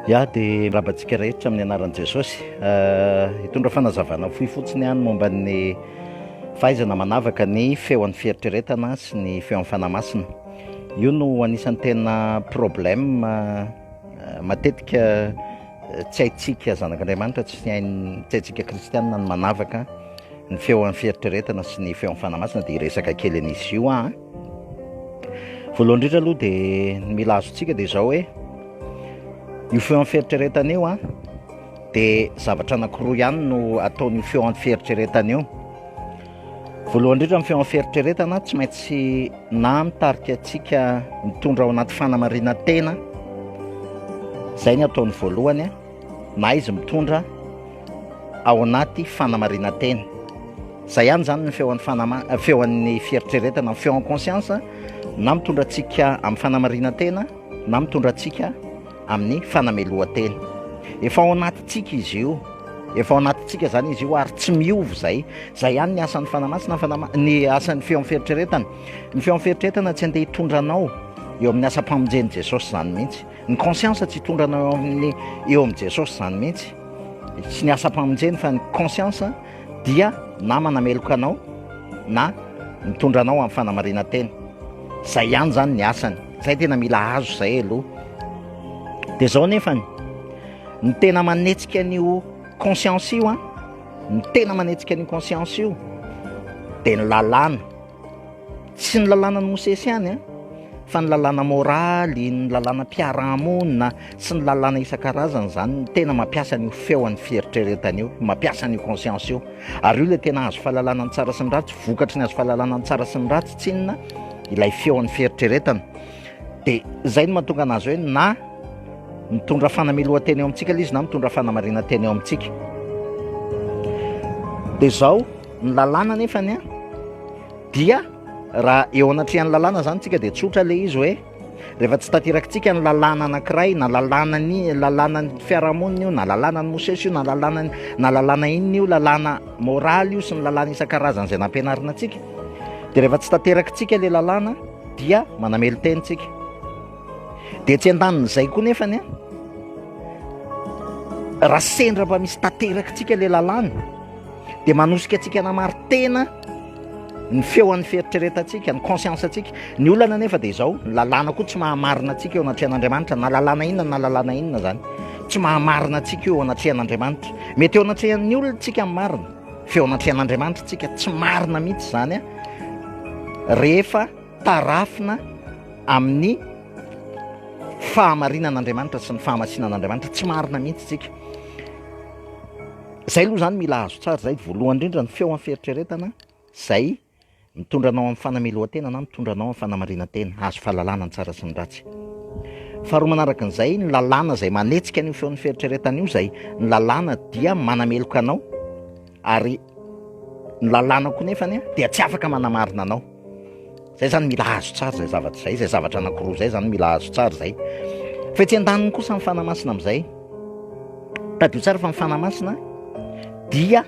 Ya dia miraba antsika rehetra amin'ny anaran'i Jesosy. Hitondra fanazavana fohy fotsiny aho ny momba ny fahaizana manavaka ny feon'ny fieritreretana sy ny feon'ny Fanahy Masina. Io no anisan'ny tena problème matetika tsy haintsika zanak'Andriamanitra, tsy hain- tsy haintsika kristianina ny manavaka ny feon'ny fieritreretana sy ny feon'ny Fanahy Masina, dia hiresaka kely an'izy io aho. Voalohany indrindra aloha dia ny mila azontsika dia izao hoe io feon'ny fieritreretana io an dia zavatra anankiroa ihany no ataon'io feon'ny fieritreretana io. Voalohany indrindra ny feon'ny fieritreretana tsy maintsy na mitarika antsika mitondra ao anaty fanamarinan-tena, izay ny ataony voalohany an, na izy mitondra ao anaty fanamarinan-tena. Izay ihany izany ny feon'ny fanama- feon'ny fieritreretana, ny feon'ny conscience na mitondra antsika amin'ny fanamarinan-tena na mitondra antsika amin'ny fanamelohan-tena. Efa ao anatintsika izy io, efa ao anatintsika izany izy io ary tsy miova izay. Izay ihany ny asan'ny Fanahy Masina, ny ny asan'ny feon'ny fieritreretana. Ny feon'ny fieritreretana tsy andeha hitondra anao eo amin'ny asam-pamonjen'i Jesosy izany mihitsy. Ny conscience tsy hitondra anao eo amin'ny eo amin'i Jesosy izany mihitsy. Tsy ny asam-pamonjeny fa ny conscience dia na manameloka anao na mitondra anao amin'ny fanamarinan-tena. Izay ihany izany ny asany. Izay tena mila azo izay aloha. Dia izao nefany, ny tena manetsika an'io conscience io an, ny tena manetsika an'io conscience io dia ny lalàna. Tsy ny lalànan'i Mosesy ihany an, fa ny lalàna moraly, ny lalànam-piarahamonina sy ny lalàna isan-karazany izany no tena mampiasa an'io feon'ny fieritreretana io, mampiasa an'io conscience io. Ary io ilay tena azo fahalalana ny tsara sy ny ratsy, vokatry ny azo fahalalana ny tsara sy ny ratsy tsinona ilay feon'ny fieritreretana. Dia izay no mahatonga anazy hoe na mitondra fanamelohan-tena eo amintsika ilay izy na mitondra fanamarinan-tena eo amintsika. Dia izao, Ny lalàna anefany an, dia raha eo anatrehan'ny lalàna zany tsika dia tsotra le izy hoe rehefa tsy tanterakitsika ny lalàna anankiray na lalàna ny lalàna ny fiarahamonina io na lalàna ny Mosesy io na lalàna na lalàna inona io lalàna moraly io sy ny lalàna isan-karazany izay nampianarina antsika dia rehefa tsy tanterakitsika le lalàna dia manamelo-tena tsika. Dia etsy andanin'izay koa nefany an, raha sendra mba misy tanterakitsika le lalàna dia manosika antsika hanamari-tena ny feon'ny fieritreretantsika, ny conscience-ntsika. Ny olana anefa dia izao, ny lalàna koa tsy mahamarina antsika eo anatrehan'Andriamanitra, na lalàna inona na lalàna inona izany. Tsy mahamarina antsika eo anatrehan'Andriamanitra. Mety eo anatrehan'ny olona tsika ny marina, fa eo anatrehan'Andriamanitra tsika tsy marina mihitsy izany rehefa tarafina amin'ny fahamarinan'Andriamanitra sy ny fahamasinan'Andriamanitra. Tsy marina mihitsy tsika. Zay aloha zany mila azo tsara zay, voalohany indrindra ny feo amin'ny fieritreretana zay mitondra anao amin'ny fanamelohan-tena na mitondra anao amin'ny fanamarinan-tena, azo fahalalana ny tsara sy ny ratsy. Faharoa manaraka an'izay, ny lalàna izay manetsika an'io feon'ny fieritreretana io izay, ny lalàna dia manameloka anao ary ny lalàna koa nefany dia tsy afaka manamarina anao. Zay zany mila azo tsara zay zavatra zay, zay zavatra anankiroa zay zany mila azo tsara zay. Fa etsy andaniny kosa ny Fanahy Masina amin'izay, tadidio tsara fa ny Fanahy Masina dia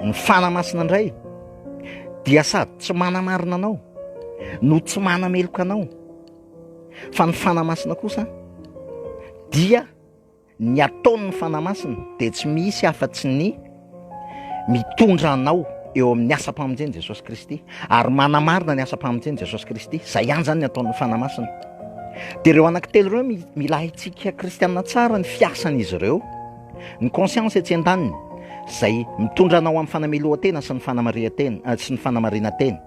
ny Fanahy Masina indray dia sady tsy manamarina anao no tsy manameloka anao, fa ny Fanahy Masina kosa dia Ny ataon'ny Fanahy Masina dia tsy misy afa-tsy ny mitondra anao eo amin'ny asam-pamonjen'i Jesosy Kristy ary manamarina ny asam-pamonjen'i Jesosy Kristy. Izay ihany izany ny ataon'ny Fanahy Masina. Dia ireo anankitelo ireo mila haintsika kristiana tsara ny fiasan'izy ireo. Ny conscience etsy an-daniny izay mitondra anao amin'ny fanamelohan-tena sy ny fanamarihan-tena eh, sy ny fanamarinan-tena.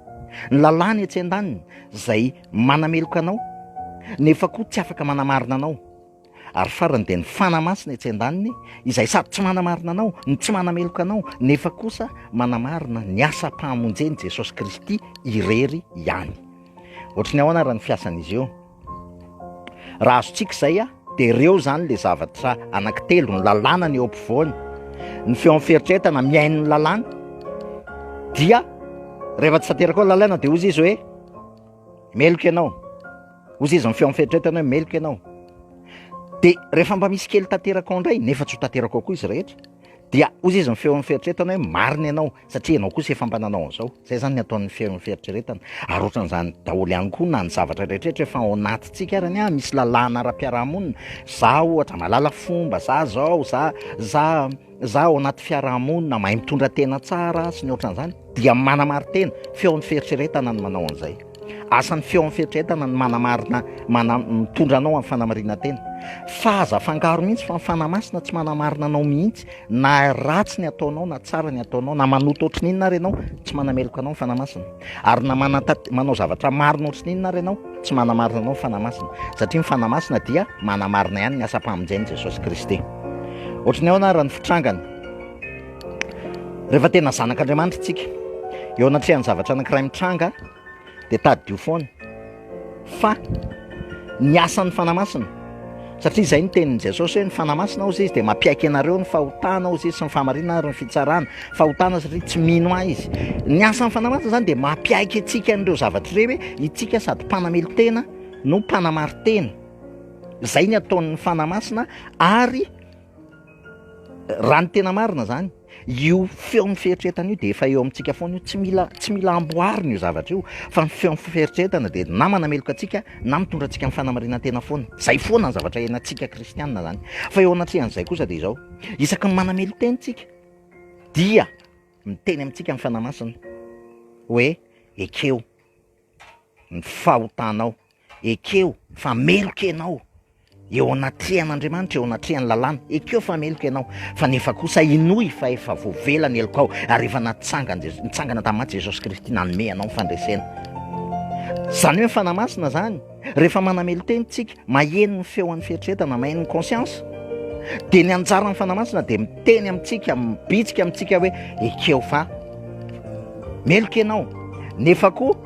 Ny lalàna etsy an-daniny izay manameloka anao nefa koa tsy afaka manamarina anao. Ary farany dia ny Fanahy Masina etsy andaniny izay sady tsy manamarina anao no tsy manameloka anao nefa kosa manamarina ny asam-pahamonjen'i Jesosy Kristy irery ihany. Ohatry ny ahoana ary ny fiasan'izy io? Raha azontsika izay dia ireo izany ilay zavatra anankitelo, ny lalàna ny eo ampovoany, ny feon'ny fieritreretana mihaino ny lalàna, dia rehefa tsy tanteraka ao ny lalàna dia hozy izy hoe meloka ianao. Hozy izy ny feon'ny fieritreretana hoe meloka ianao. Dia rehefa mba misy kely tanteraka ao indray, nefa tsy ho tanteraka ao koa izy rehetra, Dia hozy izy ny feon'ny fieritreretana hoe marina ianao satria ianao kosa efa mba nanao an'izao. Izay izany ny ataon'ny feon'ny fieritreretana. Ary ohatran'izany daholo ihany koa na ny zavatra rehetrarehetra efa ao anatintsika ary anie misy lalàna ara-piarahamonina. Za ohatra mahalala fomba, za zao, za za za ao anaty fiarahamonina mahay mitondra tena tsara sy ny ohatran'izany dia manamari-tena. Feon'ny fieritreretana no manao an'izay. Asan'ny feon'ny fieritreretana ny manamarina, mana, mitondra anao amin'ny fanamarinan-tena. Fa aza afangaro mihitsy fa ny Fanahy Masina tsy manamarina anao mihitsy, na ratsy ny ataonao na tsara ny ataonao, na manota ohatry ny inona ary ianao, tsy manameloka anao ny Fanahy Masina. Ary na manata-, manao zavatra marina ohatry ny inona ary ianao, tsy manamarina anao ny Fanahy Masina. Satria ny Fanahy Masina dia manamarina ihany ny asam-pamonjen'i Jesosy Kristy. Ohatry ny ahoana ary ny fitrangany? Rehefa tena zanak'Andriamanitra isika, eo anatrehan'ny zavatra anankiray mitranga, dia tadidio foana fa ny asan'ny Fanahy Masina, satria izay ny tenin'i Jesosy hoe ny Fanahy Masina hozy izy dia mampiaiky anareo ny fahotana hozy izy sy ny fahamarinana ary ny fitsarana. Fahotana satria tsy mino ahy izy. Ny asan'ny Fanahy Masina izany dia mampiaiky antsika an'ireo zavatra ireo hoe itsika sady mpanamelon-tena no mpanamarin-tena. Izay ny ataon'ny Fanahy Masina ary Raha ny tena marina zany, io feon'ny fieritreretana io dia efa eo amintsika foana io, tsy mila tsy mila amboarina io zavatra io, fa ny feon'ny fieritreretana dia na manameloka antsika na mitondra antsika amin'ny fanamarinan-tena foana. Zay foana ny zavatra iainantsika kristianina zany. Fa eo anatrehan'izay kosa dia izao, isaky ny manamelo-tena isika dia miteny amintsika ny Fanahy Masina hoe ekeo ny fahotanao, ekeo fa meloka ianao eo anatrehan'Andriamanitra, eo anatrehan'ny lalàna, ekeo fa meloka ianao, fa nefa kosa inoy fa efa voavela ny helokao ary efa natsangan Jesosy, nitsangana tamin'ny maty Jesosy Kristy nanome anao ny fandresena. Izany hoe ny Fanahy Masina izany, rehefa manamelo-tena isika, maheno ny feon'ny fieritreretana, maheno ny conscience, dia ny anjaran'ny Fanahy Masina dia miteny amintsika, mibitsika amintsika hoe ekeo fa meloka ianao, nefa koa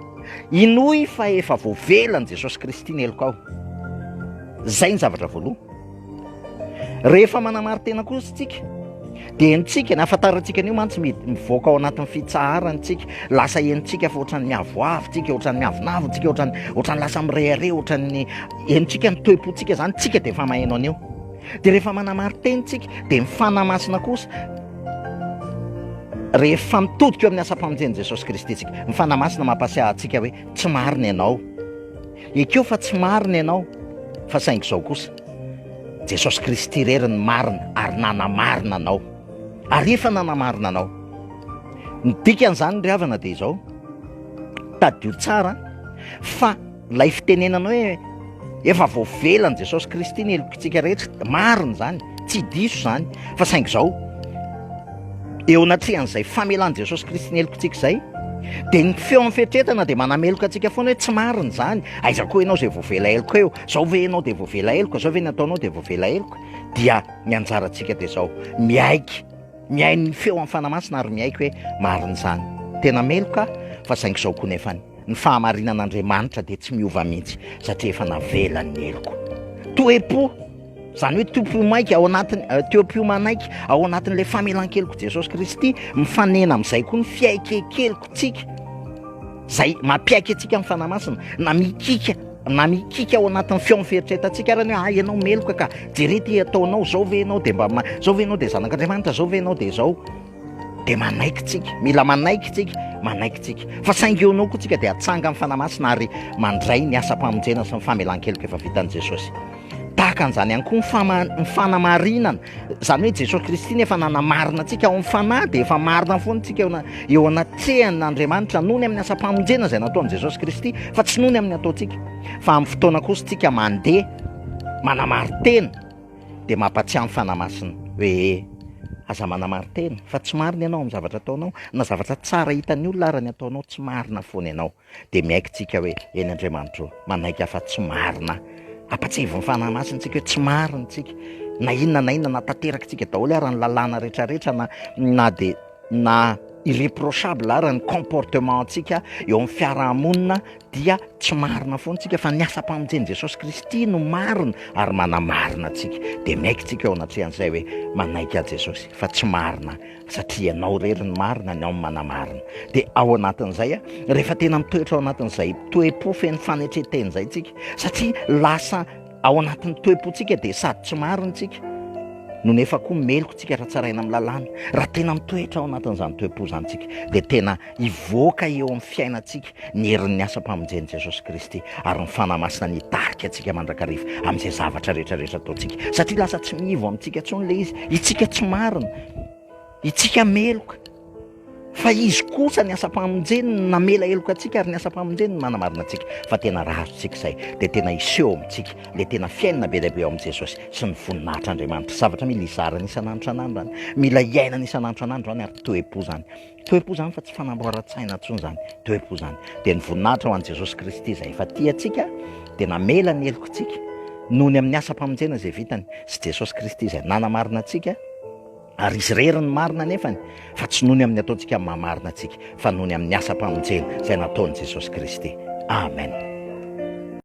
inoy fa efa voavelan'i Jesosy Kristy ny helokao. Izay ny zavatra voalohany. Rehefa manamari-tena kosa isika, dia henontsika, ny ahafantarantsika an'io mantsy mivoaka ao anatin'ny fitsaharana isika, lasa henontsika fa ohatran'ny miavoavo tsika, ohatran'ny miavonavona tsika, ohatran'ny ohatran'ny lasa mirehareha, ohatran'ny henontsika ny toe-pontsika zany, tsika dia efa maheno an'io. Dia rehefa manamari-tena isika, dia ny Fanahy Masina kosa rehefa mitodika eo amin'ny asam-pamonjen'i Jesosy Kristy isika, ny Fanahy Masina mampasiahy antsika hoe tsy marina ianao. Ekeo fa tsy marina ianao, fa saingy izao kosa, Jesosy Kristy irery ny marina ary nanamarina anao. Ary efa nanamarina anao. Ny dikan'izany ry havana dia izao, tadidio tsara fa ilay fitenenana hoe efa voavelan'i Jesosy Kristy ny helokitsika rehetra, marina izany, tsy diso izany, fa saingy izao, eo anatrehan'izay famelan'i Jesosy Kristy ny helokitsika izay, dia ny feon'ny fieritreretana dia manameloka antsika foana hoe tsy marina izany, aiza koa ianao izay voavela heloka eo, zao ve ianao dia voavela heloka, zao ve ny ataonao dia voavela heloka, dia ny anjarantsika dia izao, miaiky, mihaino ny feo amin'ny Fanahy Masina ary miaiky hoe marina izany, tena meloka aho, fa saingy izao koa nefany, ny fahamarinan'Andriamanitra dia tsy miova mihitsy satria efa navelany ny heloko. Toe-po. Izany hoe toe-po maika ao anatin'ny eh, toe-po manaiky ao anatin'ilay famelan-keloko Jesosy Kristy, mifanena amin'izay koa ny fiaiken-kelokontsika, izay mampiaiky antsika amin'ny Fanahy Masina, na mikika na mikika ao anatin'ny feon'ny fieritreretantsika ary ny hoe ah ianao meloka ka, jere ty ataonao, zao ve ianao dia mba zao ve ianao dia zanak'Andriamanitra, zao ve ianao dia zao. Dia manaiky tsika, mila manaiky tsika, manaiky tsika. Fa saingy eo anao koa tsika dia atsanga amin'ny Fanahy Masina ary mandray ny asam-pamonjena sy ny famelan-keloka efa vitan'i Jesosy. Tahaka an'izany ihany koa ny fama- ny fanamarinana, izany hoe Jesosy Kristy nefa nanamarina antsika ao amin'ny Fanahy dia efa marina foana tsika eo ana- eo anatrehan'Andriamanitra noho ny amin'ny asam-pamonjena izay nataon'i Jesosy Kristy fa tsy noho ny amin'ny ataontsika. Fa amin'ny fotoana kosa tsika mandeha manamarin-tena dia mampatsiahy ny Fanahy Masina hoe aza manamarin-tena fa tsy marina ianao amin'ny zavatra ataonao, na zavatra tsara hitan'ny olona ara ny ataonao tsy marina foana ianao. Dia miaiky tsika hoe eny Andriamanitra ô, manaiky aho fa tsy marina aho. Ampatsiahivin'ny Fanahy Masina tsika hoe tsy marina tsika. Na inona na inona na tanteraka tsika daholo ara ny lalàna rehetrarehetra na na dia na irréprochable ara ny comportement antsika eo amin'ny fiarahamonina dia tsy marina foana tsika fa ny asam-pamonjen'i Jesosy Kristy no marina ary manamarina antsika. Dia miaiky tsika eo anatrehan'izay hoe manaiky aho Jesosy fa tsy marina satria ianao irery ny marina, ny ao ny manamarina. Dia ao anatin'izay, rehefa tena mitoetra ao anatin'izay toe-po feno fanetren-tena izay tsika, satria lasa ao anatin'ny toe-pontsika dia sady tsy marina tsika. No nefa koa meloka tsika raha tsaraina amin'ny lalàna. Raha tena mitoetra ao anatin'izany toe-po izany tsika, dia tena hivoaka eo amin'ny fiainantsika ny herin'ny asam-pamonjen'i Jesosy Kristy ary ny Fanahy Masina ny hitarika antsika mandrakariva amin'izay zavatra rehetra rehetra ataontsika. Satria lasa tsy miivo amintsika intsony ilay izy. Itsika tsy marina. Itsika meloka. Fa Izy kosa ny asam-pamonjeny no namela heloka antsika ary ny asam-pamonjeny no manamarina antsika. Fa tena raha azontsika izay dia tena hiseho amintsika ilay tena fiainana be dia be ao amin'i Jesosy sy ny voninahitr'Andriamanitra. Zavatra mila izarana isan'andro isan'andro izany, mila iainana isan'andro isan'andro izany ary toe-po izany. Toe-po izany fa tsy fanamboaran-tsaina intsony izany. Toe-po izany. Dia ny voninahitra ho an'i Jesosy Kristy izay efa tia antsika dia namela ny helokantsika noho ny amin'ny asam-pamonjena izay vitany sy Jesosy Kristy izay nanamarina antsika. Ary izy irery ny marina anefany, fa tsy noho ny amin'ny ataontsika maha marina antsika, fa noho ny amin'ny asam-pamonjena izay nataon'i Jesosy Kristy. Amen.